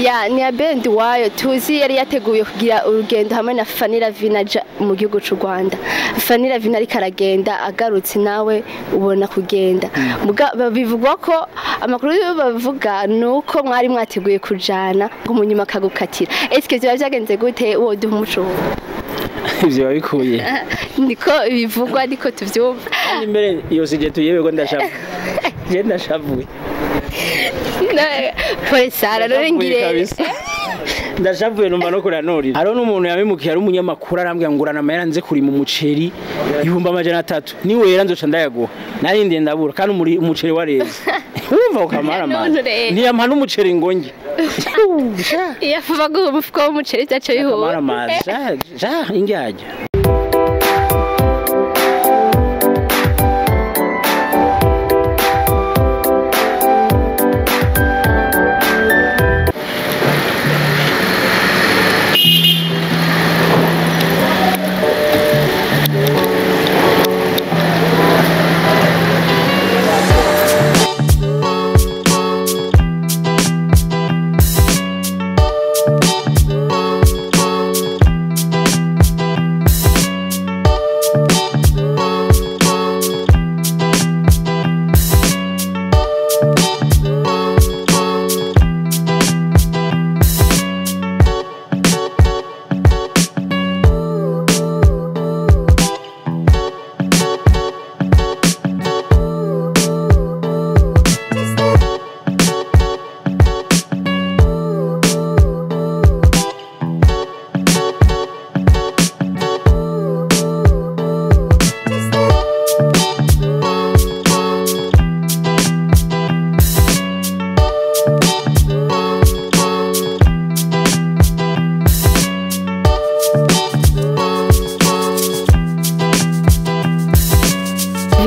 Ya ni Abel Nduwayo tuzi yari yateguye kugira urugendo hamwe na Fanny Lavine aja mu gihugu c'u Rwanda. Fanny Lavine ariko aragenda, agarutse nawe ubona kugenda. Bivugwa ko amakuru bavuga nuko mwari mwateguye kujana ngo munyuma akagukatira. Eske vyoba vyagenze gute, woduha umuco? Ivyo babikuye? Niko bivugwa, niko tuvyumva. Kandi mbere iyo sujet tuyebe ko ndashavuye, je ndashavuye. Pole sana, none ngire. Kabisa. Ndashavuye, numva no kuranurira. Hariho n'umuntu yabimukiye ari umunyamakuru, arambwira ngo urana amahera nze kurima umuceri 300,000, niwera nzoca ndayaguha. Narindiye ndabura, kandi umuceri wareze, wumva ukamara amazi. None rero. Ntiyampa n'umuceri ngo njye. Iyo avuga guha umufuko w'umuceri vyaca Akamara bihura. Amazi ja ja indyarya.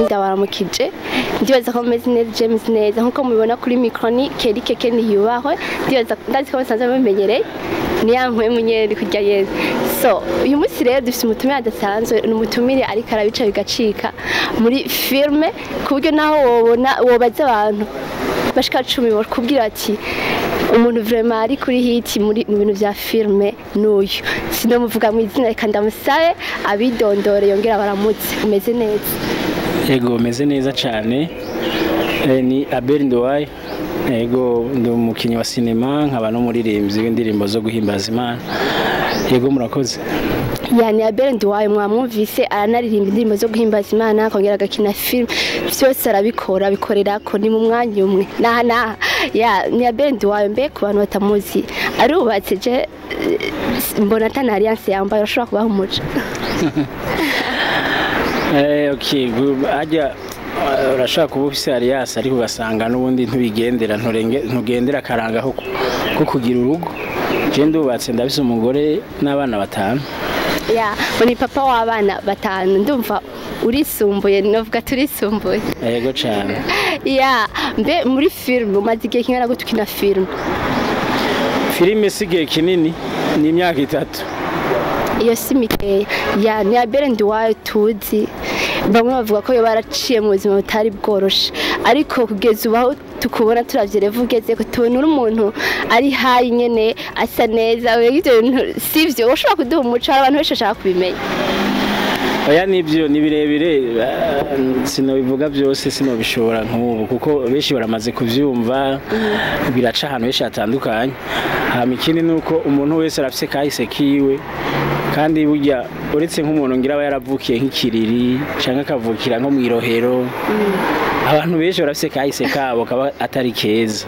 Ndabaramukije, ndibaza ko mumeze neza, je meze neza. Nkuko mubibona kuri micro ni Kelly Keke niyubahwe. Ndibaza, ndazi ko musanzwe mubimenyereye, ni ya mpwemu nyene kurya yeze. So uyu munsi rero dufite umutumire adasanzwe, ni umutumire ariko arabica bigacika muri filme, ku buryo naho wobona wobaza abantu bashika 10 bakubwira ati umuntu vraiment ari kuri hit muri mu bintu vya filme n'uyu. Sinomuvuga mu izina, reka ndamusabe abidondore yongera baramutse. Umeze neza? Ego, meze neza cyane. Ni Abel Nduwayo. Ego, ndi umukinnyi wa sinema, nkaba n'umuririmbyi w'indirimbo zo guhimbaza Imana. Yego, murakoze. Yani Abel Nduwayo mwamwumvise, aranaririmba indirimbo zo guhimbaza Imana, akongera agakina film, byose arabikora, abikorera ko ni mu mwanya umwe naha naha. Ya ni Abel Nduwayo. Mbe ku bantu batamuzi, arubatse? Je mbona atana alliance yambaye, urashobora kubaha umuco? Okay, ajya urashaka kuba ufise alliance, ariko ugasanga n'ubundi ntubigendera, ntugendera akaranga ko kugira urugo. Je ndubatse, ndafise umugore n'abana batanu. Ya, ngo ni papa w'abana batanu, ndumva urisumbuye, novuga turisumbuye. Yego cyane. Ya, mbe muri film umaze igihe kingana gute ukina film? Filime si igihe kinini, ni imyaka 3. Iyo si mikeya. Ya ni Abel Nduwayo tuzi, bamwe bavuga ko yoba yaraciye mu buzima butari bworoshe, ariko kugeza ubu aho tukubona, turavye level ugeze ko, tubona uri umuntu ari hayi nyene, asa neza. Oya, ivyo bintu sivyo? Ushobora kuduha umuco? Hari abantu benshi bashaka kubimenya. Oya, nibyo, ni birebire, sinobivuga byose, sinobishobora nk'ubu kuko benshi baramaze kuvyumva, biraca ahantu henshi hatandukanye. Hama ikindi ni uko umuntu wese arafise kahise kiwe, kandi burya uretse nk'umuntu ngira aba yaravukiye nk'ikiriri canke akavukira nko mw'irohero, abantu benshi barafise kahise kabo kaba atari keza.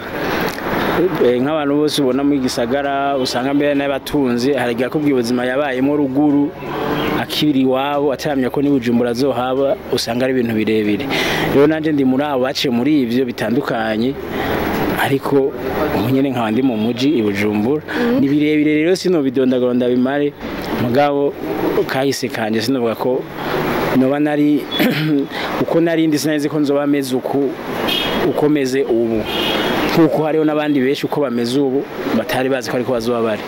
Nk'abantu bose ubona mu gisagara, usanga mbere n'abatunzi, haragira ko ubuzima yabayemo ruguru akiri iwabo, ataramenya ko n'ibujumbura azohaba, usanga ari ibintu birebire. Rero nanje ndi muri abo baciye muri ivyo bitandukanye, ariko ubu nyene nkaba ndi mu muji i Bujumbura. Ni birebire rero, sinobidondagura ndabimare, mugabo kahise kanje sinovuga ko noba nari uko narindi, sinari ko nzoba meze uku uko meze ubu. Nkuko hariho n'abandi benshi uko bameze ubu batari bazi ko ariko bazoba bari.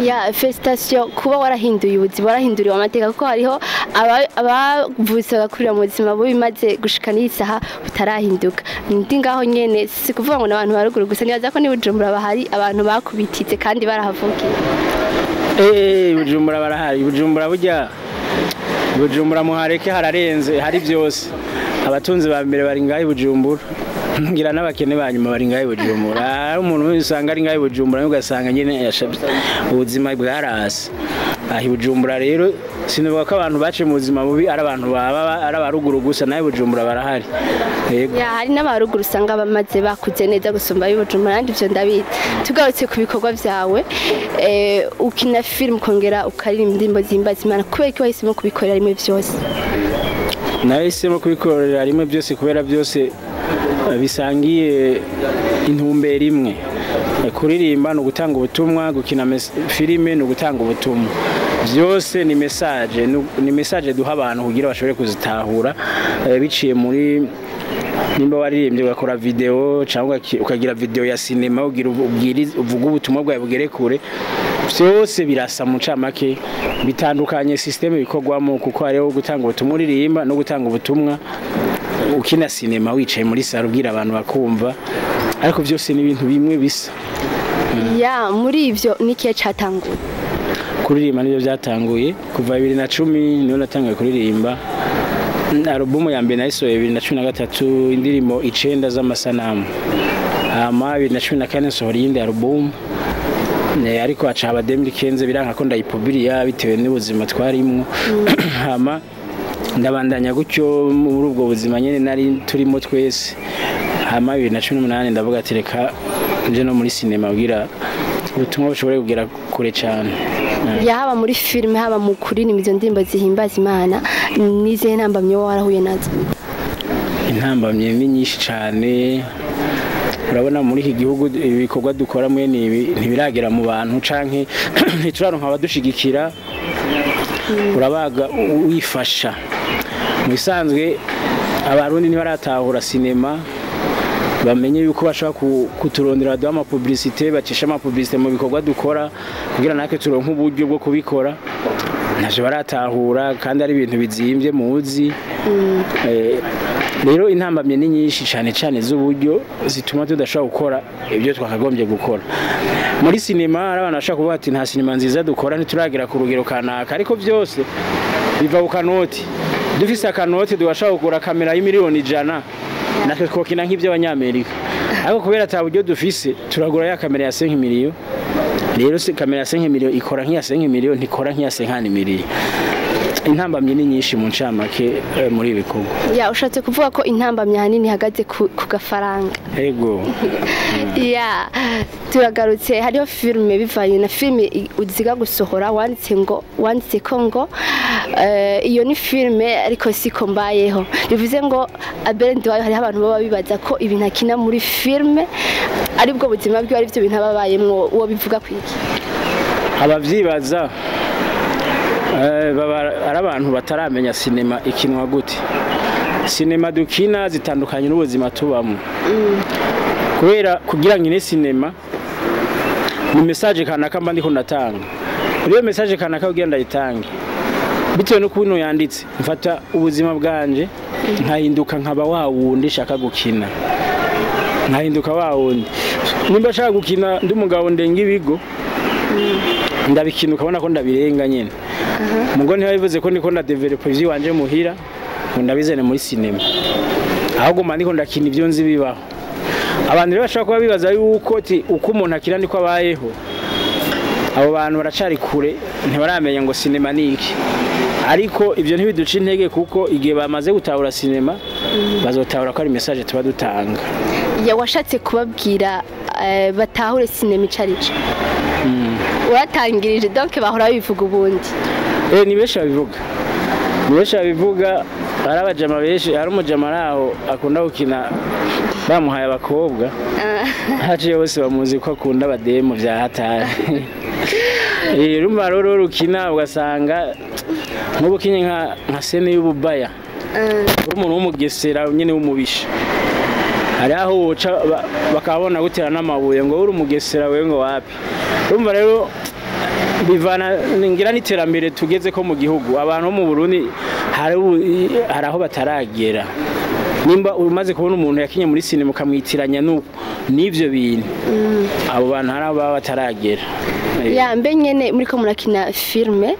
Ya, félicitations kuba warahinduye ubuzima, warahinduriwe amateka, kuko hariho abavutse bagakurira mu buzima bubi maze gushika n'iyi saha butarahinduka. Ndi ngaho nyene, si kuvuga ngo n'abantu ba ruguru gusa, nibaza ko ni Bujumbura bahari abantu bakubititse kandi barahavukiye. Bujumbura barahari. Bujumbura burya, Bujumbura muhareke hararenze, hari byose. Abatunzi ba mbere bari ngaho i Bujumbura, ngira n'abakene ba nyuma bari ngaho i Bujumbura. Hari umuntu wese usanga ari ngaho i Bujumbura, ugasanga nyine yashabye ubuzima bwarase aho i Bujumbura. Rero sinavuga ko abantu baciye mu buzima bubi ari abantu baba ari abaruguru gusa, naho i Bujumbura barahari. Yego. Ya, hari n'abaruguru usanga bamaze bakuze neza gusumba ab'i Bujumbura, kandi ivyo ndabizi. Tugarutse ku bikorwa vyawe, ukina film ukongera ukaririmba indirimbo zihimbaza Imana, kubera ko wahisemo kubikorera rimwe vyose? Nahisemo kubikorera rimwe byose kubera byose bisangiye intumbero imwe. Kuririmba ni ugutanga ubutumwa, gukina filime ni ugutanga ubutumwa. Byose ni message, ni message duha abantu kugira bashobore kuzitahura, biciye muri nimba waririmbye ugakora video cyangwa ukagira video ya sinema ugira uvuga ubutumwa bwawe bugere kure. Byose birasa mu ncamake, bitandukanye système bikorwamo, kuko hariho gutanga ubutumwa uririmba no gutanga ubutumwa ukina sinema wicaye muri salo ubwira abantu bakumva, ariko byose ni ibintu bimwe bisa. Ya, muri ivyo nikihe catanguye? Kuririmba nibyo byatanguye. Kuva 2010 niho natanguye kuririmba. Alubumu ya mbere nayisohoye 2013, indirimbo 9 z'amasanamu. Hama 2014 nsohora iyindi alubumu, ariko haca haba 2015 biranka ko ndayipubiriya bitewe n'ubuzima twarimwo. Hama ndabandanya gutyo muri ubwo buzima nyene nari turimo twese. Hama 2018 ndavuga ati reka nje no muri sinema kugira ubutumwa bushobore kugera kure cyane. Ya, haba muri filime, haba mu kuririmba izo ndirimbo zihimbaza Imana, nizihe ntambamyi wowe warahuye nazo? Intambamyi ni nyinshi cyane. Urabona muri iki gihugu ibikorwa dukora mwene ibi ntibiragera mu bantu, canke ntituraronka abadushigikira. Urabaga wifasha. Mu bisanzwe Abarundi ntibaratahura sinema, bamenye yuko bashobora kuturondera baduha ama publicité, bacisha ama publicité mu bikorwa dukora kugira natwe turonke uburyo bwo kubikora. Ntavyo baratahura kandi ari ibintu bizimbye muzi. Rero intambamye ni nyinshi cyane cyane z'uburyo, zituma tudashobora gukora ibyo twakagombye gukora. Muri sinema hari abantu bashobora kuvuga ati nta sinema nziza dukora, ntituragera ku rugero kanaka, ariko byose biva ku kanoti. Dufise akanoti tugashobora kugura kamera y'imiliyoni 100, natwe twokina nk'iby'Abanyamerika, ariko kubera ata buryo dufise turagura ya kamera ya 5 miliyo. Rero se kamera ya 5 miliyo ikora nk'iya 5 miliyo, ntikora nk'iya 50 miliyo. Intambamyi ni nyinshi mu ncamake, muri ibi bikorwa. Ya, ushatse kuvuga ko intambamyi ahanini ihagaze ku gafaranga? Ego. Ya, turagarutse. Hariho filime, bivanye na filime uziga gusohora, wanditse ngo, wanditse ko ngo iyo ni filime ariko siko mbayeho. Bivuze ngo Abel Nduwayo, hariho abantu baba bibaza ko ibintu akina muri filime aribwo buzima bwiwe, aribyo bintu aba abayemwo. Uwo bivuga kwiki? Abavyibaza baba ari abantu bataramenya sinema ikinwa gute. Sinema dukina zitandukanye n'ubuzima tubamo, kubera kugira nkine sinema ni message kanaka mba ndiko ndatanga. Rero message kanaka kugira ndayitange, bitewe n'ukuntu yanditse, mfata ubuzima bwanje nkahinduka nkaba wa wundi shaka gukina, nkahinduka wa wundi. Nimba nshaka gukina ndi umugabo ndenga ibigo, ndabikina ukabona ko ndabirenga nyene. Mugo ntibabivuze ko ndiko ndadevelopa ivy'iwanje muhira ngo ndabizane muri sinema, ahubwo mba ndiko ndakina ivyo nzi bibaho. Abantu rero bashobora kuba bibaza yuko ti uko umuntu akina niko abayeho, abo bantu baracari kure, ntibaramenya ngo sinema ni iki. Ariko ivyo ntibiduca intege, kuko igihe bamaze gutahura sinema bazotahura ko ari message tuba dutanga. Ya, washatse kubabwira batahure sinema ico arico. Uratangirije, donc bahora babivuga ubundi? Ni benshi babivuga, ni benshi babivuga. Hari abajama benshi, hari umujama ari aho akunda gukina bamuhaye abakobwa, haciye bose bamuzi ko akunda abademu vya hatari. Urumva rero rukina ugasanga nk'ubu ukinye nka scène y'ububaya, uri umuntu w'umugesera nyene w'umubisha. Hari aho woca bakabona gutera n'amabuye ngo uri umugesera wewe ngo wapi. Urumva rero bivana ngira n'iterambere tugeze ko mu gihugu. Abantu bo mu Burundi hari aho bataragera. Nimba umaze kubona umuntu yakinye muri sinema ukamwitiranya n'ivyo bintu, abo bantu hari aho baba bataragera. Ya mbe nyene muriko murakina filme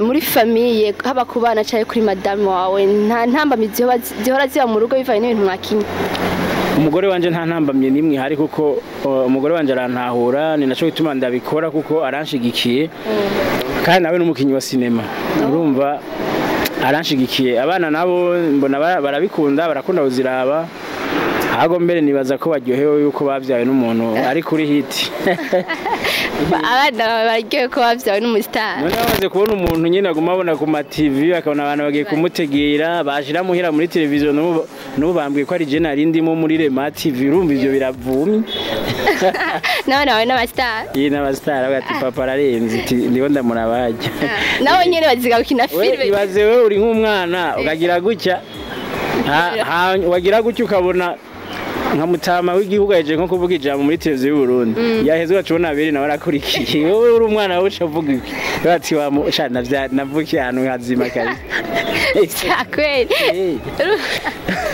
muri famille, haba ku bana canke kuri madame wawe, nta ntambamizi zihora ziba mu rugo bivanye n'ibintu mwakinye? Umugore wanje nta ntambamye nimwe hari, kuko umugore wanje arantahura, ni naco gituma ndabikora kuko aranshigikiye. Kandi nawe n'umukinyi wa sinema, urumva aranshigikiye. Abana nabo mbona barabikunda, barakunda kuziraba. Ahubwo mbere nibaza ko baryohewe yuko bavyawe n'umuntu ari kuri hit. Abana baryohewe ko bavyawe n'umustar. None bamaze kubona umuntu nyine aguma abona ku ma TV, akabona abantu bagiye kumutegera, bashira muhira muri televiziyo, n'ubu bambwiye ko ari je nari ndimo muri Rema TV, urumva ivyo biravumye. N'abana bawe n'abastar. Iyi n'abastar bavuga ati papa ararenze, ati ndiho ndamurabajya. Nabo nyene baziga gukina filme. Ibaze wewe uri nk'umwana ukagira gutya, wagira gutya ukabona nka mutama w'igihugu aje nko kuvuga ijambo muri televiziyo y'u Burundi, yaheze ugacubona abiri nawe arakurikiye. Wowe uri umwana wowe uca uvuga iki? Ati wa sha navukiye ahantu hazima kabisa. Kweli.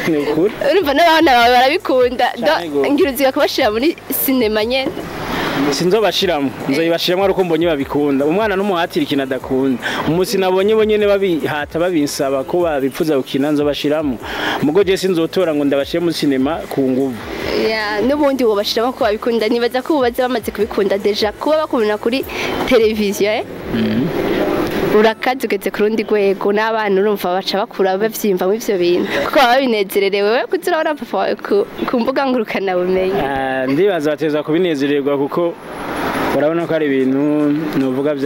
Ni ukuri. Urumva n'abana bawe barabikunda, ngira uziga kubashira muri sinema nyene. Sinzobashiramo, nzoyibashiramo ari uko mbonye babikunda. Umwana n'umuhatira ikintu adakunda. Umusi nabonye bo nyene babihata babinsaba ko babipfuza gukina, nzobashiramo. Mugo je sinzotora ngo ndabashire muri sinema ku nguvu. Ya n'ubundi wobashiramo ko babikunda, nibaza ko ubaze bamaze kubikunda deja kuba bakubona kuri televiziyo. Urakaze ugeze ku rundi rwego, n'abana urumva baca bakura bavyimva mu ivyo bintu kuko baba babinezererewe. Wewe kuza urabona papa wawe ku mbuga ngurukanabumenyi. Ndibaza bateza kubinezererwa kuko urabona ko ari ibintu nuvuga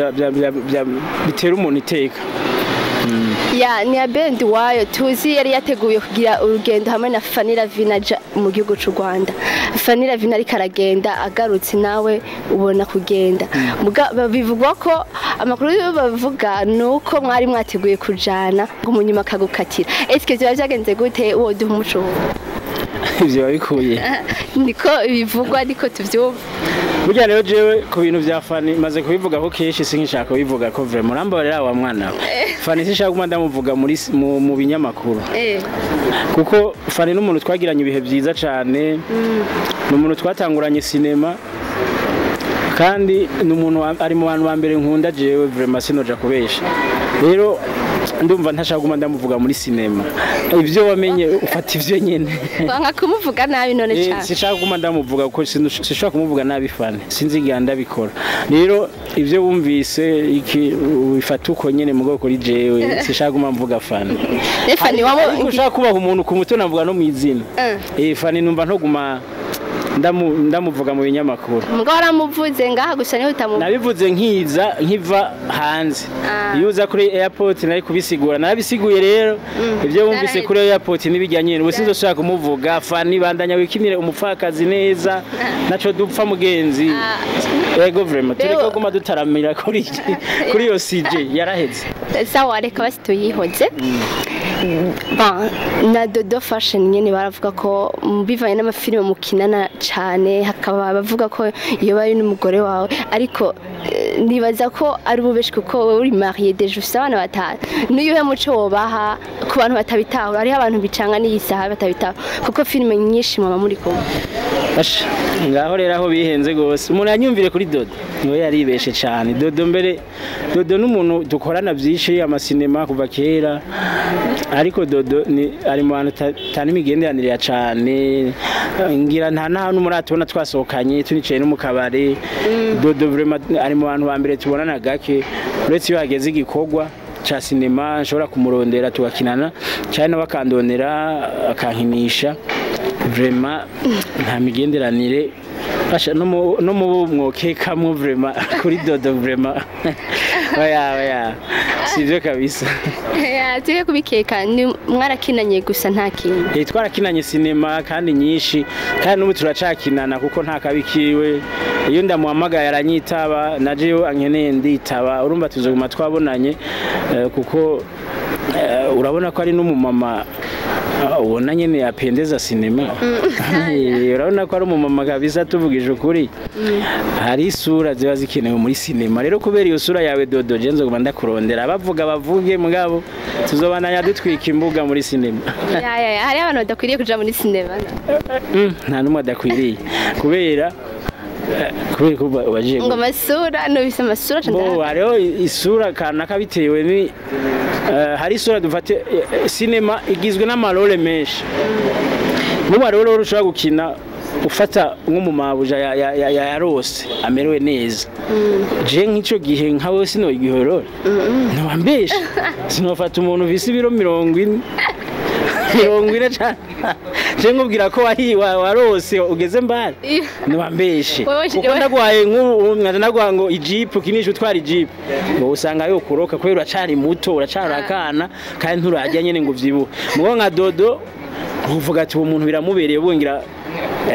bitera umuntu iteka. Ya ni Abel Nduwayo tuzi yari yateguye kugira urugendo hamwe na Fanny Lavina mu gihugu c'u Rwanda. Fanny Lavina ariko aragenda agarutse nawe ubona kugenda. Bivugwa ko amakuru bavuga nuko mwari mwateguye kujana ngo munyuma akagukatira. Eske vyoba vyagenze gute uwo duha umuco? Ivyo babikuye. Niko bivugwa, niko tuvyumva. Burya rero jewe ku bintu vya Fanny maze kubivuga ko kenshi sinkishaka kubivuga ko vraiment urambabarira wa mwana we. Fanny sinshaka kuguma ndamuvuga muri mu binyamakuru. Kuko Fanny n'umuntu twagiranye ibihe vyiza cane. Ni umuntu twatanguranye sinema, kandi ni umuntu ari mu bantu ba mbere nkunda jewe vraiment sinoja kubesha. Rero ndumva ntashaka kuguma ndamuvuga muri sinema. Ivyo wamenye ufata ivyo nyene. Wanga kumuvuga nabi none cyane. Sinshaka kuguma ndamuvuga kuko sinshaka kumuvuga nabi Fanny. Sinzi igihe ndabikora. Rero ivyo wumvise iki ubifata uko nyene mu bwoko kuri jewe sinshaka kuguma mvuga Fanny. Fanny wabo ushaka kubaha umuntu ku mutwe navuga no mwizina. Fanny numva ntoguma ndamuvuga mu binyamakuru. Mugabo waramuvuze ngaha gusa niho utamuvuze. Nabivuze nkiza nkiva hanze. Iyo uza kuri airport nari kubisigura. Narabisiguye rero ibyo wumvise kuri airport nibijyanye. Ubu sinzoshaka kumuvuga Fanny, bandanya wikinire umupfakazi neza. Naco dupfa mugenzi. Ego vraiment turiko guma dutaramira kuri iyo CJ yaraheze. Sawa reka basi tuyihoze. Na Dodo Fashion nyene baravuga ko bivanye n'amafilime mukinana cane, hakaba bavuga ko iyo bari n'umugore wawe, ariko nibaza ko ari ububeshi kuko wewe uri marié déjà ufise abana batanu. N'uyuhe muco wobaha ku bantu batabitahura? Hariho abantu bicanga n'iyi saha batabitahura kuko filime nyinshi mama muri kumwe. Ngaho rero aho bihenze gose umuntu yanyumvire kuri Dodo niwe yaribeshe cane. Dodo mbere Dodo n'umuntu dukorana byinshi amasinema kuva kera, ariko Dodo ni ari mu bantu tani imigenderanire ya cane, ngira nta nahantu muratubona twasohokanye tunicaye no mu kabare. Dodo vraiment ari mu bantu ba mbere tubonana gake, uretse iyo hageze igikorwa ca sinema nshobora kumurondera tugakinana cyane nawe akandonera akankinisha. Vraiment nta migenderanire basha no mu mwokekamwo vraiment kuri Dodo vraiment oya sivyo kabisa. Tuye kubikeka ni mwarakinanye gusa nta kintu. Twarakinanye sinema kandi nyinshi, kandi n'ubu turacakinana kuko nta kabikiwe. Iyo ndamuhamagaye aranyitaba, naje yo ankeneye nditaba, urumva tuzoguma twabonanye kuko urabona ko ari n'umumama Ubona nyene yapendeza sinema. Urabona ko ari umumama kabisa, tuvugije ukuri. Hari isura ziba zikenewe muri sinema. Rero kubera iyo sura yawe Dodo, je nzoguma ndakurondera, bavuga bavuge, mugabo tuzobandanya dutwika imbuga muri sinema. Ya, hari abantu badakwiriye kuja muri sinema? Nta n'umwe adakwiriye, kubera kubera ko wagiye Ngo amasura, nubise amasura. Bo hariho isura kanaka bitewe ni hari isura dufate, sinema igizwe n'amarole menshi. Nk'ubu hariho role ushobora gukina ufata nk'umumabuja yarose amerewe neza. Je nk'ico gihe nkawe sinoyigihe role, ntiwambeshe, sinofata umuntu ufise ibiro 40 cane, je nkubwira ko warose ugeze mbare, ntiwambeshe. Kuko ndaguhaye nk'ubu nkaja ndaguha ngo ijipo ukinisha utwara ijipo, ngo usanga yokuroka kubera uracari muto, uracari akana kandi nturarya nyene ngo uvyibuhe. Mugo nka Dodo uvuga ati uwo muntu biramubereye, bungira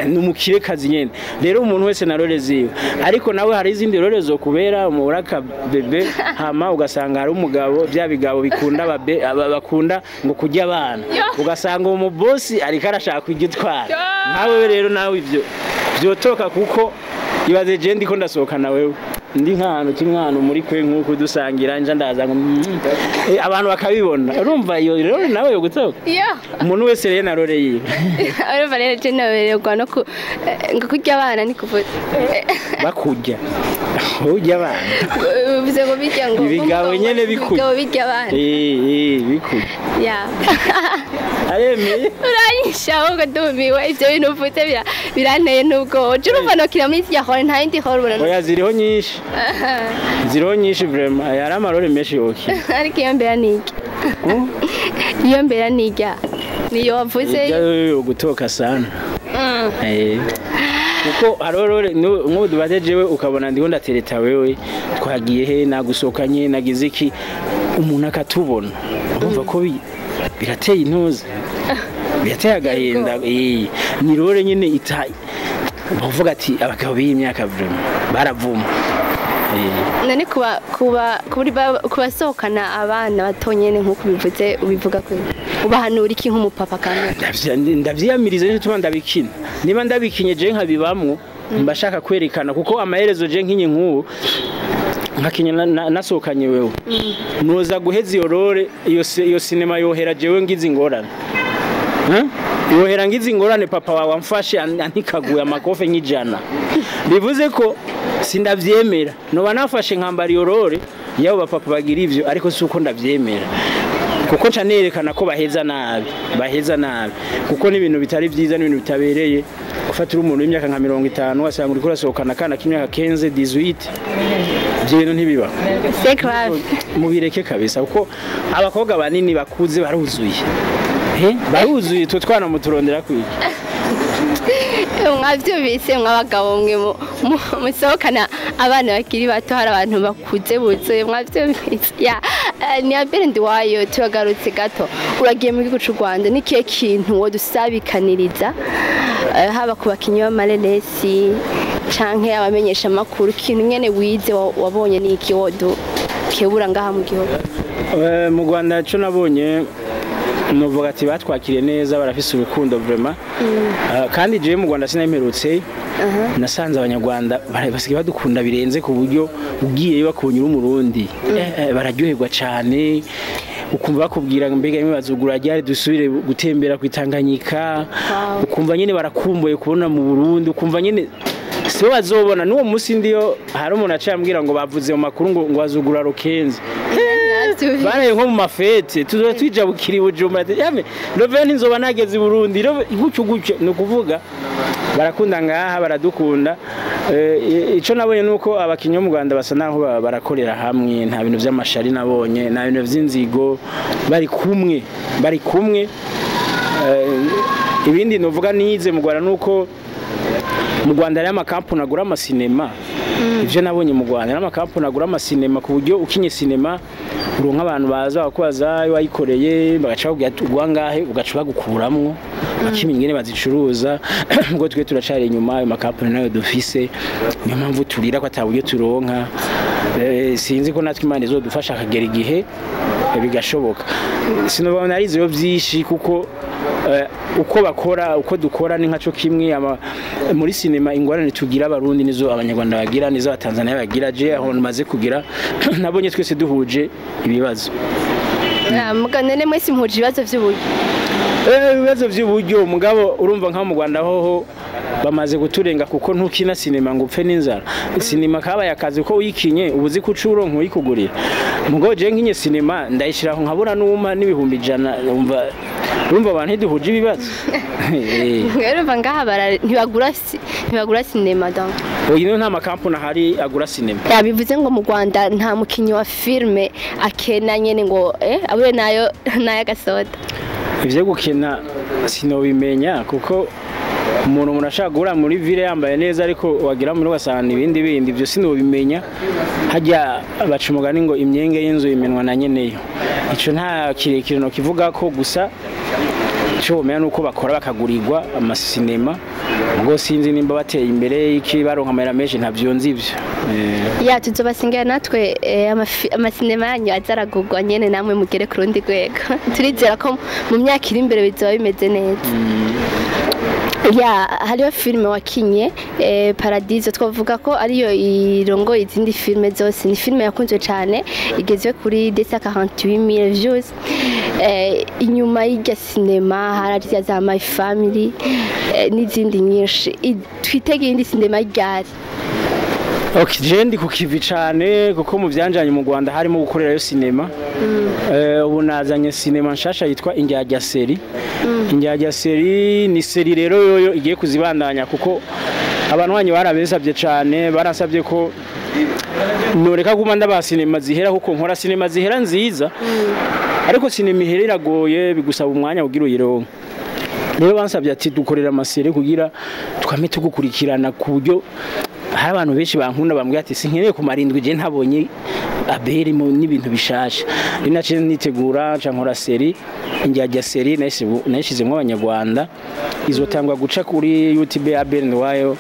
ni umukire kazi nyene. Rero umuntu wese na role ziwe, ariko nawe hari izindi role zo kubera umuraka bebe, hama ugasanga hari umugabo, bya bigabo bikunda bakunda ngo kurya abana, ugasanga uwo mubosi ariko arashaka kugitwara nkawe. Rero nawe ivyo vyotoka, kuko ibaze je ndiko ndasohokana wewe, ndi nk'ahantu turi nk'ahantu muri kwe nk'uko dusangira, nja ndaza ngo abantu bakabibona, urumva iyo rero nawe yo gutoka. Umuntu wese rero na role yiwe. Urumva rero je nabererwa no ku ngo kurya abana ni kuvuza. Bakurya, urya abana. Bivuze ngo bijya ngo Ibigabo nyene bikurya. Ibigabo bijya abana. Eh, bikurya. Aremeye. Uranyisha ahubwo, ndumiwe. Ivyo bintu uvuze biranteye n'ubwoba. Je urumva nokira muri irya hore, nta yindi hore ubona? Oya, ziriho nyinshi, ziriho nyinshi vraiment, hari amarole menshi yokina. Ariko iyo mbera ni iki? Iyo mbera ni irya niyo wavuze? Ijya gutoka sana. Kuko hariho role nk'ubu dubate jewe ukabona ndiho ndatereta wewe, twagiye he, nagusohokanye, nagize iki, umuntu akatubona, urumva ko birateye intuza, birateye agahinda. Ni role nyine ita bavuga ati abagabo b'iyi myaka vraiment baravuma. None kuba kuri kubasohokana abana bato nyene nk'uko ubivuze, ubivuga ko ubahanura iki nk'umupapa kandi? Ndavyiyamiriza, nico gituma ndabikina. Niba ndabikinye je nkabibamwo, mba shaka kwerekana, kuko amaherezo je nkinye nk'ubu nkakinya nasohokanye wewe, noza guheza iyo role, iyo sinema yohera jewe ngize ingorane. Yohera ngize ingorane, papa wawe amfashe antikaguye amakofe nk'ijana. Bivuze ko sindavyemera. Noba nafashe nkambara iyo role yabo bapapa bagira ivyo, ariko si uko ndavyemera, kuko nca nerekana ko baheza nabi, baheza nabi, kuko n'ibintu bitari vyiza, n'ibintu bitabereye gufatira umuntu w'imyaka nka 50, ugasanga uriko urasohokana akana k'imyaka 15, 18. Ivyo bintu ntibiba. C'est grave. Mubireke kabisa, kuko abakobwa banini bakuze baruzuye. Baruzuye, twe twana muturondera kwiki? Mwavyumvise mw'abagabo mwe musohokana abana bakiri bato, hari abantu bakuze buzuye, mwavyumvise. Ya, ni Abel Nduwayo. Turagarutse gato, uragiye mu gihugu c'u Rwanda, ni kihe kintu wodusabikaniriza, haba ku bakinyi b'amareresi canke abamenyesha amakuru, ikintu nyene wize wabonye ni iki wodu kebura ngaha mu gihugu? Mu Rwanda cyo nabonye, novuga ati batwakiriye neza, barafise urukundo vraiment. Kandi jewe mu Rwanda sinamperutse, nasanze abanyarwanda basigaye badukunda birenze, ku buryo ugiyeyo bakubonye uri umurundi, bararyoherwa cyane, ukumva bakubwira ngo mbega rimwe bazugura ryari dusubire gutembera ku Itanganyika. Ukumva nyine barakumbuye kubona mu Burundi, ukumva nyine sibo bazobona n'uwo munsi. Ndiyo hari umuntu aciye ambwira ngo bavuze mu makuru ngo bazugura rukenzi baraye nko mu mafete, tuzoba twijabukira i Bujumbura. Ati, yame rove ntinzoba nageze i Burundi gutyo gutyo. Ni ukuvuga barakunda ngaha, baradukunda. Ico nabonye nuko abakinyi bo mu Rwanda basa naho barakorera hamwe, nta bintu vy'amashari nabonye, nta bintu vy'inzigo, bari kumwe, bari kumwe. Ibindi novuga nize mu Rwanda nuko mu Rwanda hariyo amakampuni agura amasinema. Ivyo nabonye mu Rwanda, hariyo amakampuni agura amasinema, ku buryo ukinye sinema uronka abantu baza bakakubaza ayo wayikoreye, bagaca bakubwira ati ugwa ngahe, ugaca bagukuramwo, bakimenya ingene bazicuruza. Ubwo twe turacari inyuma, ayo makampuni nayo dufise, niyo mpamvu turira ko ata buryo turonka. Sinzi ko natwe Imana izodufasha akagera igihe bigashoboka. Sinobona narizeyo vyinshi kuko Uko bakora, uko dukora ni nkaco kimwe. Muri sinema ingorane tugira abarundi nizo abanyarwanda bagira, nizo abatanzania bagira. Je aho maze kugira nabonye twese duhuje ibibazo. Muga none mwese muhuje ibibazo vy'uburyo? Ibibazo by'uburyo, mugabo urumva nka mu Rwanda hoho bamaze kuturenga, kuko ntukina sinema ngo upfe n'inzara. Sinema kabaye akazi ko uyikinye ubuzi ko ucuro nkuyikugurira. Mugabo je nkinye sinema ndayishiraho nkabura n'uma n'100,000, urumva abantu ntiduhuje ibibazo. Urumva ngaha ntibagura sinema donc? Uyu nta makampuni ahari agura sinema. Ya, bivuze ngo mu Rwanda nta mukinyi wa filme akena nyene ngo abure nayo nayo agasoda? Ivyo gukina sinobimenya, kuko umuntu ashaka guhura muri ville yambaye neza, ariko wagira muri ugasanga ibindi bindi, ibyo sinobimenya. Hajya baca umugani ngo imyenge y'inzu imenwa na nyeneyo. Ico nta kirekire no kivuga ko, gusa ico bomenya nuko bakora bakagurirwa amasinema, ngo sinzi nimba bateye imbere iki baronka amahera menshi, ntavyo nzi ivyo. Ya, tuzobasengera natwe amasinema yanyu azaragurwa nyene, namwe mugere ku rundi rwego. Turizera ko mu myaka iri imbere bizoba bimeze neza. Ya, hariho filime wakinye Paradiso, twavuga ko ariyo irongoye izindi filime zose. Ni filime yakunzwe cyane, igeze kuri 248,000 views. Inyuma y'irya sinema hararya za My Family n'izindi nyinshi. Twitege iyindi sinema ryari? Okay, je ndi ku kivi cane, kuko mu vyanjanye mu Rwanda harimo gukorerayo sinema. Ubu nazanye sinema nshasha yitwa Indyarya Série. Indyarya Série ni série rero yoyo igiye kuzibandanya, kuko abantu banyu barabesabye cane, barasabye ko noreka guma ndaba sinema zihera, kuko nkora sinema zihera nziza. Ariko sinema ihera iragoye, bigusaba umwanya kugira uyironke. Rero bansabye ati dukorera ama série kugira twame tugukurikirana, ku buryo hari abantu benshi bankunda bambwira ati sinkeneye kumara indwi je ntabonye Abel mu n'ibintu bishasha. Rero naciye nitegura nca nkora série Indyarya Série, nayishizemwo abanyarwanda. Izotangwa guca kuri YouTube Abel Nduwayo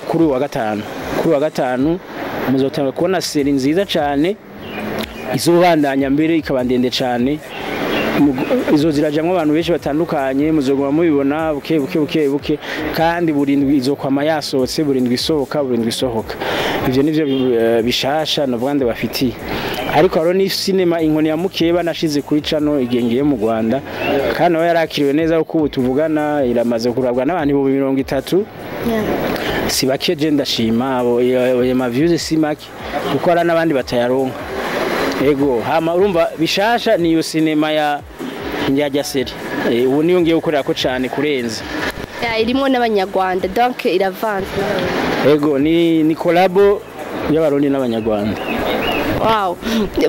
kuri uyu wa gatanu. Kuri uyu wa gatanu muzotanga kubona série nziza cane izobandanya mbere ikaba ndende cane. Izo zirajamwo abantu benshi batandukanye, muzoguma mubibona buke buke buke buke, kandi burindwi izokwama yasohotse, burindwi isohoka, burindwi isohoka. Ivyo nivyo bishasha navuga ndabafitiye. Ariko hariho ni sinema Inkoni ya Mukeba nashize kuri cano igihe ngiye mu Rwanda, kandi nawe yarakiriwe neza, kuko ubu tuvugana iramaze kurabwa n'abantu 30,000. Si bake, je ndashima abo ayo ma views si make, kuko hari n'abandi batayaronka. Ego, hama urumva bishasha niyo sinema ya Indyarya Série. Ubu niyo ngiye gukorera ko cane kurenza. Ya, irimo n'abanyarwanda, donc iravanze? Ego, ni collabo y'abarundi n'abanyarwanda. Wow,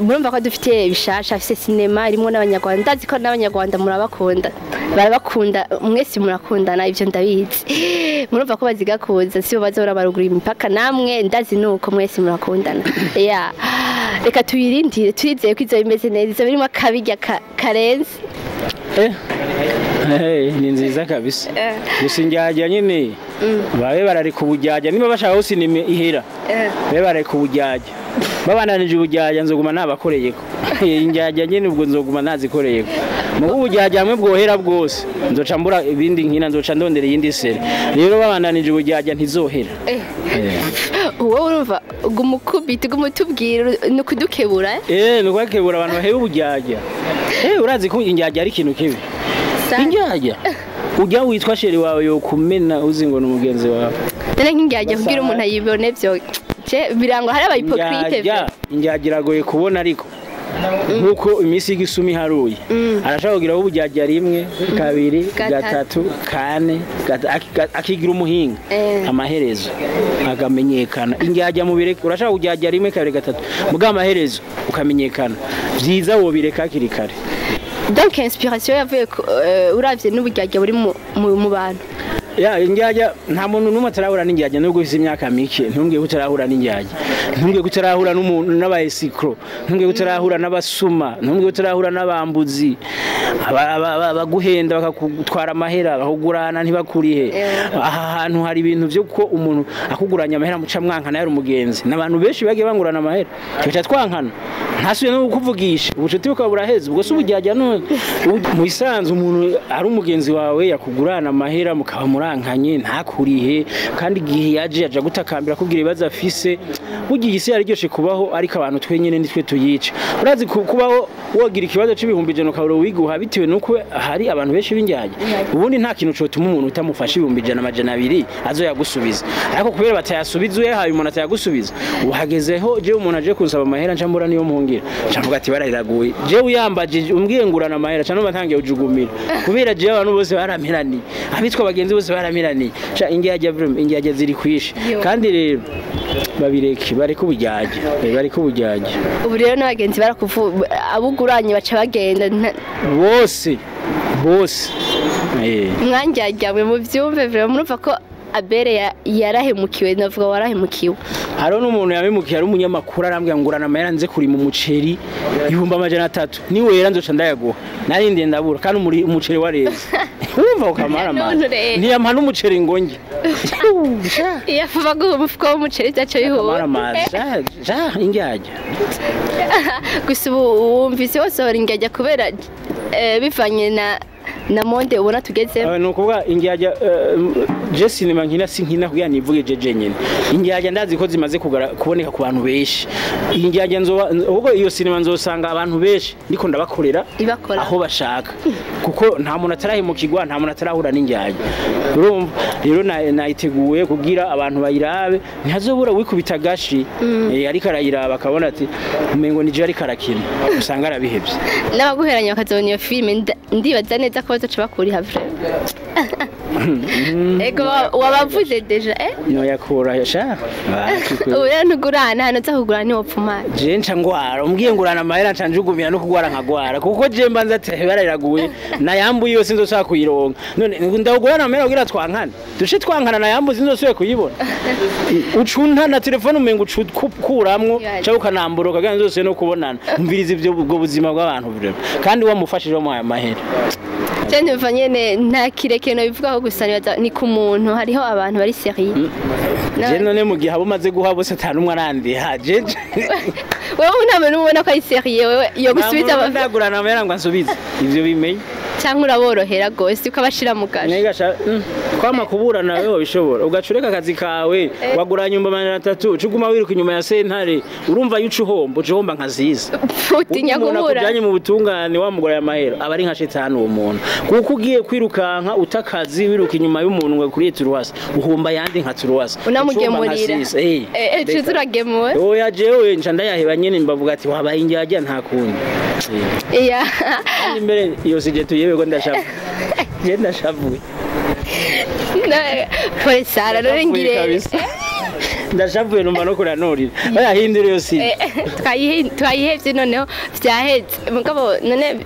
murumva ko dufite bishasha, afise sinema irimo n'abanyarwanda. Ndazi ko n'abanyarwanda murabakunda, barabakunda, mwese murakundana, ivyo ndabizi. Murumva ko baziga kuza sibo bazora barugura imipaka, namwe ndazi nuko mwese murakundana. Ya, reka tuyirindire, turizeye ko izo bimeze neza, izo birimo akabirya karenze. Ni nziza kabisa. Gusa indyarya nyine babe barareka uburyarya, niba bashaka ko sinema ihera babe barareka uburyarya. Babandanije uburyarya nzoguma nabakoreyeko indyarya nyine, ubwo nzoguma nazikoreyeko. Mugo uburyarya hamwe bwohera bwose, nzoca mbura ibindi nkina, nzoca ndondera iyindi série. Rero babandanije uburyarya ntizohera. Wowe urumva gumukubita, gumutubwira ni ukudukebura. Ni ukwakebura abantu baheba uburyarya. Urazi ko indyarya ari ikintu kibi? Indyarya ujya witwa chéri wawe yokumena uzi ngo ni umugenzi wawe. None nk'indyarya kugira umuntu ayibone byo je birangwa hari aba hypocrite. Indyarya iragoye kubona, ariko nkuko iminsi y'igisumi iharuye, arashobora kugira uburyarya rimwe, kabiri, gatatu, kane, akigira umuhinga, amaherezo akamenyekana. Indyarya mubireke, urashobora kuryarya rimwe, kabiri, gatatu, mugabo amaherezo ukamenyekana. Vyiza wobireka hakiri kare. Donc inspiration yavuye uravye n'uburyarya buri mu bantu. Ya indyarya, nta muntu n'umwe atarahura n'indyarya nubwo ufise imyaka mike. Ntumbwiye ko utarahura n'indyarya, ntumbwiye ko utarahura n'umuntu n'abaescrocs, ntumbwiye ko utarahura n'abasuma, ntumbwiye ko utarahura n'abambuzi baguhenda bakakutwara amahera, bakugurana ntibakurihe. Aha hantu hari ibintu byo ko umuntu akuguranya amahera muca mwankana yari umugenzi. N'abantu benshi bagiye bangurana amahera tugaca twankana, ntasubiye no kukuvugisha, ubucuti bukaba buraheze. Ubwo si uburyarya? None mu isanzwe umuntu ari umugenzi wawe yakugurana amahera mukaba murankanye ntakurihe, kandi igihe yaje yaja gutakambira akubwira ibibazo afise. Burya iyi si yariryoshe kubaho, ariko abantu twenyene nitwe tuyica. Urazi kubaho wogira ikibazo c'100,000 ukabura uwiguha bitewe nuko hari abantu benshi b'indyarya. Ubundi nta kintu cotuma umuntu utamufasha 100,000, 200 azoyagusubiza, ariko kubera batayasubiza, uyahaye umuntu atayagusubiza. Uhagezeho jewe umuntu aje kunsaba amahera nca mbura niyo mpungira, nca mvuga ati barariraguye. Jewe uyambajije umbwiye ngurana amahera nca numva ntangiye ujugumira, kubera jewe abantu bose baramiraniye, abitwa abagenzi bose baramiraniye. Ca indyarya vraiment, indyarya ziri kwishi. Kandi rero babireke, bareke uburyarya, bareke uburyarya. Ubu rero n'abagenzi barakuvu abuguranye baca bagenda Bose bose. Mwandyarya mu byumve vraiment, murumva ko Abere yarahemukiwe, navuga warahemukiwe. Hariho n'umuntu yabimukiye ari umunyamakuru, arambwira ngo ngurana amahera nze kurima umuceri, 300,000 niwera nzoca ndayaguha. Narindiye ndabura, kandi umuceri wareze. Wumva ukamara amazi. None rero. Ntiyampa n'umuceri ngo njye. Iyo avuga guha umufuko w'umuceri byaca Akamara bihura. Amazi ja indyarya. Gusa ubu wumvise wasohora indyarya kubera bivanye na monde ubona tugezemo. Ni ukuvuga indyarya, je sinema nkina sinkina kugira nivuge jeje nyene. Indyarya ndazi ko zimaze kuboneka ku bantu benshi. Indyarya nzoba ubwo iyo sinema nzosanga abantu benshi ndiko ndabakorera Ibakora. aho bashaka, kuko nta muntu atarahemukirwa, nta muntu atarahura n'indyarya. Urumva rero nayiteguye kugira abantu bayirabe, ntihazobura wikubita agashi, ariko arayiraba akabona ati umengo nije ariko arakina, usanga arabihevye. N'abaguheranya bakazabona iyo filime, ndibaza neza ko bazoca bakuriha vraiment. Ego wabavuze déjà. Noyakura sha. Ubu rero ntugurana, hano uza kugurana ntiwopfumana. Je nca ngwara, umbwiye ngurana amahera nca njugumira no kugwara nkagwara, kuko je mbanza ati barariraguye nayambuye yose nzosubira kuyironka. None ndawugurana amahera kugira twankane, duce twankana, nayambuye sinzosubira kuyibona. Ucunta na telefone umengo ucukuramwo cyangwa ukanambura kugira nzose no kubonana. Umviriza ibyo, ubwo buzima bw'abantu vraiment, kandi wamufashije wamuhaye amahera. Je ndumva nyene nta kirekire nobivugaho, gusa nibaza ni ku muntu, hariho abantu bari sérieux. Je none mu gihe abo umaze guha bose ata n'umwe arandiha, je Wewe nta muntu ubona ko ari sérieux wewe yo gusubiza ndagurana amahera ngo ansubize ivyo bimenye. Cyangwa uraborohera gose ukabashira mu gasho. Nega sha, kwama kuburana wewe wabishobora ugaca ureka akazi kawe, waguranye 300,000, uca uguma wiruka inyuma ya sentare. Urumva yuca uhomba, uca uhomba nka ziza. Utinya Umuntu kubura. akujanye mu butungane wamuguraye amahera aba ari nka shetani uwo muntu, kuko ugiye kwirukanka utakazi wiruka inyuma y'umuntu ngo kuriye turuwasi, uhomba yandi nka turuwasi. Unamugemurira. Cuza uragemura. Oya, jewe nca ndayaheba nyene, mbavuga ati wabaye indyarya, nta kundi. Iya. Kandi mbere iyo sije tuyebe ko ndashavuye, je ndashavuye. Pole sara none ngire. Kabisa. Ndashavuye, numva no kuranurira bayahindura iyo sije. Twayihevye noneho, vyaheze. Mugabo none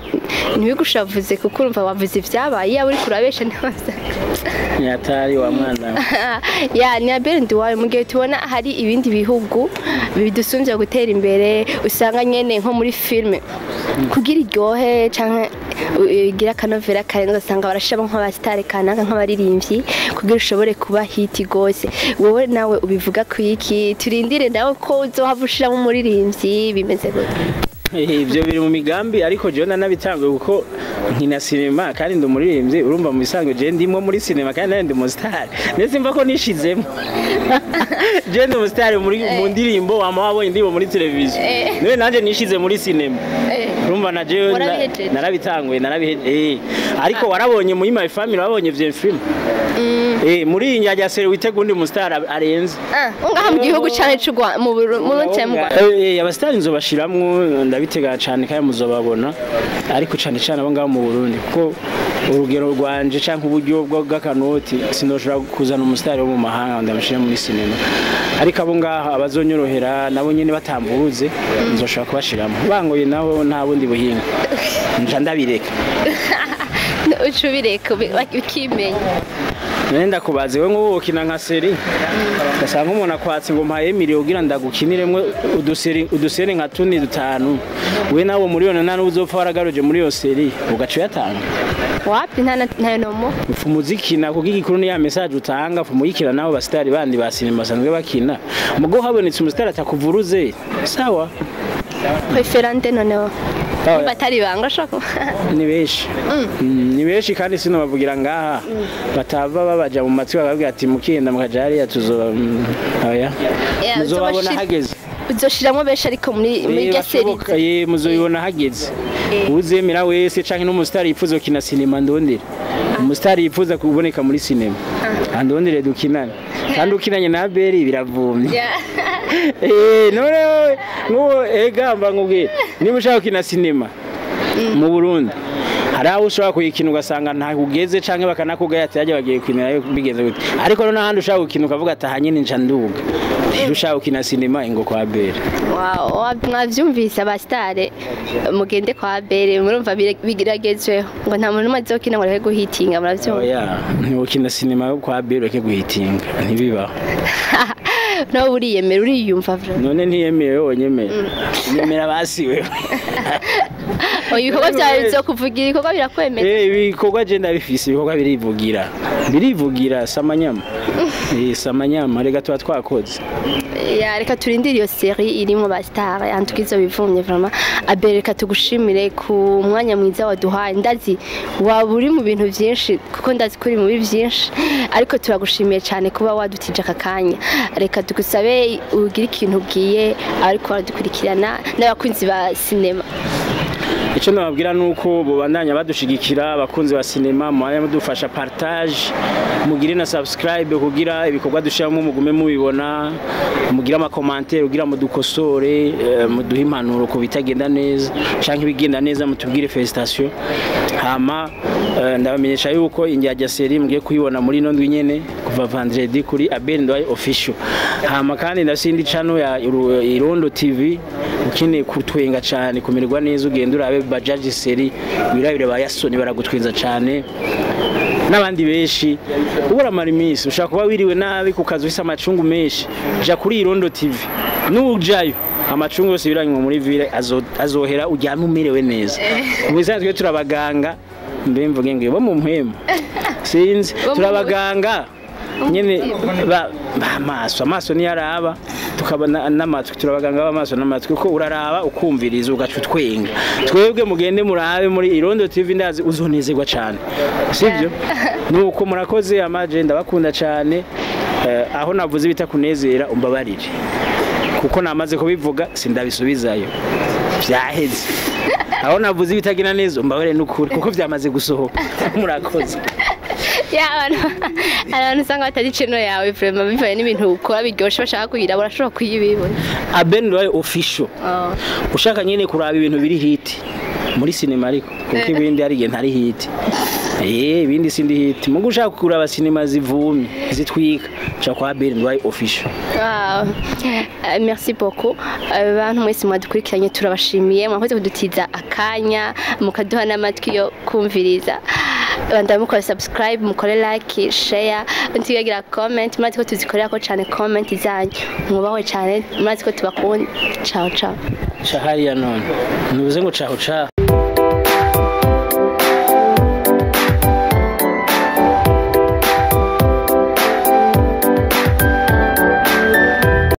ntibigushavuze, kuko urumva wavuze ivyabaye, yaba uriko urabesha ntiwaza. Nyatari wa mwana we. Ya ni Abel Nduwayo, mu gihe tubona hari ibindi bihugu bidusumvya gutera imbere, usanga nyene nko muri filme kugira iryohe canke igira akanovera karenze, ugasanga barashiramo nk'abasitare kanaka, nk'abaririmbyi, kugira ushobore kuba hit gose. Wowe nawe ubivuga kwiki? Turindire nawe ko uzohava ushiramo umuririmbyi, bimeze gute? Ibyo biri mu migambi, ariko jewe nanabitanguye kuko nkina sinema kandi ndi umuririmbyi. Urumva mu bisanzwe jewe ndimwo muri sinema kandi nari ndi umusitari, ndetse mva ko nishizemo jewe ndi umusitari muri mu ndirimbo, wama wabonye indirimbo muri televiziyo, niwe nanje nishize muri sinema. Urumva na jewe Warabihejeje? Narabitanguye, narabihejeje, ariko warabonye muri My Family, warabonye vyo film, muri iyi njyajya seri witega undi musitari arenze. Ah, ngaha mu gihugu cane c'u Rwanda, mu Burundi canke mu Rwanda? Abasitari nzobashiramwo, ndabitega cyane kandi muzobabona, ariko cyane cyane abo ngabo mu Burundi, kuko urugero rwanje canke uburyo bw'akanoti sinoshobora kuzana umusitari wo mu mahanga ngo ndamushire muri sinema, ariko abo ngaho abazonyorohera nabo nyene batamburuze nzoshobora kubashiramo. Bangoye nabo nta bundi buhinga, nca ndabireka. Uca ubireka ukimenya. None ndakubaze, we nk'ubu ukina nka série, ugasanga umuntu akwatse ngo mpaye miliyoni kugira ndagukiniremwo uduseri nka tune, dutanu, we nawe miliyoni nta n'uzopfa waragaruje muri iyo série, ugaca uyatanga? Wapi, nta ntayo nomo. Upfa umuzikina, kuko igikuru ni ya message utanga. Upfa umuyikina nabo basitari bandi ba sinema basanzwe bakina, mugo habonetse umusitari atakuvuruze, sawa. Préféré nde noneho? Ah, Niba atari ibanga shaka. Ni benshi. Ni benshi kandi sinobavugira ngaha, batava babaja mu matwi bakabwira ati mukenda mukaja hariya tuzoba oya. Yeah, Muzobabona hageze. Uzoshiramwo benshi ariko muri Eh, irya série. Bashoboka, muzobibona hageze. Uzemera wese canke n'umusitari yifuza gukina sinema, ndondere umusitari yifuza kuboneka muri sinema, andondere dukinane. Kandi ukinanye na Abeli biravumye. None wewe, nk'uwo ega mba nkubwire, niba ushaka gukina sinema mu Burundi, hari aho ushobora kuyikina ugasanga ntaho ugeze, canke bakanakugaya ati hajya bagiye gukinirayo bigenze gute. Ariko noneho ahandi ushaka gukina ukavuga ati aha nyene nca nduga. Rero ushaka gukina sinema, ingo kwa Abeli. Wow, mwavyumvise, abasitare mugende kwa Abel. Murumva bigiragezweho ngo nta muntu n'umwe azokina ngo areke guhitinga, muravyumva? Oya, ntiwokina sinema yo kwa Abeli ureke guhitinga, ntibibaho. Nawe uriyemera, uriyumva vraiment? None ntiyemeye, wowe nyemera, nyemera basi wewe. Oya, ibikorwa byawe bizokuvugira, ibikorwa birakwemeza. Ibikorwa je ndabifise, ibikorwa birivugira, birivugira, samanyama, samanyama, rega tuba twakoze. Ya, reka turindire iyo série irimo ba star antukizo bivumye vraiment. Abel, reka tugushimire ku mwanya mwiza waduhaye. Ndazi waba uri mu bintu byinshi, kuko ndazi ko uri mu bibi byinshi, ariko turagushimiye cyane kuba wadutije aka kanya. Reka tugusabe ugire ikintu ubwiye ariko baradukurikirana n'abakunzi ba sinema. Icyo nababwira ni uko bubandanya badushigikira, abakunzi ba sinema, muhanya mudufasha partage, mugire na subscribe kugira ibikorwa dushiramo mugume mubibona, mugire ama commentaire kugira mudukosore, muduhe impanuro ku bitagenda neza canke ibigenda neza, mutubwire félicitations. Hama ndabamenyesha yuko Indyarya série mugiye kuyibona muri ino ndwi nyene kuva vendredi kuri Abel Nduwayo Official. Hama kandi ndafise channel ya Irondo TV. Ukeneye kutwenga cyane, kumererwa neza, ugenda urabe Bajaji série, wirabire ba Yasoni baragutwenza cyane n'abandi benshi. Uburamara iminsi ushobora kuba wiriwe nabi ku kazi, ufise amacungu menshi, ja kuri Irondo TV. Nujayo amacungu yose biranywa muri ville azohera, uryame umerewe neza. Mu bisanzwe turabaganga, mbe mvuge ngo bo mu mpwemu, sinzi. Turabaganga nyene ba amaso, amaso niyo araba, tukabona n'amatwi. Turabaganga b'amaso n'amatwi, kuko uraraba, ukumviriza, ugaca utwenga. Twebwe mugende murabe muri Irondo TV, ndazi uzonezerwa cyane, sibyo? Nuko murakoze, amaje ndabakunda cyane. Aho navuze bitakunezera umbabarire, kuko namaze kubivuga sindabisubizayo, byaheze. Aho navuze ibitagenda neza umbabarire n'ukuri, kuko byamaze gusohoka. Murakoze. Ya, abantu usanga batari channel yawe vraiment, bivanye n'ibintu ukora biryoshe, bashaka kuyiraba, urashobora kuyibibona. Abel Nduwayo Official. Ushaka nyine kuraba ibintu biri hit muri sinema, ariko kuko ibindi hari igihe ntari hit, ibindi sindi hit. Mugo ushaka kuraba sinema zivumye zitwika, ca kwa Abel Nduwayo Official. Wow. Merci beaucoup. Bantu mwese mwadukurikiranye, turabashimiye, mwakoze kudutiza akanya mukaduha n'amatwi yo kumviriza. Bandanye mukora subscribe, mukore like, share, ntibagira comment. Murazi ko tuzikorera ko cyane comment zanyu. Mwubahwe cyane, murazi ko tubakunda. Ciao ciao. Ca hariya none ntubuze ngo caho ca.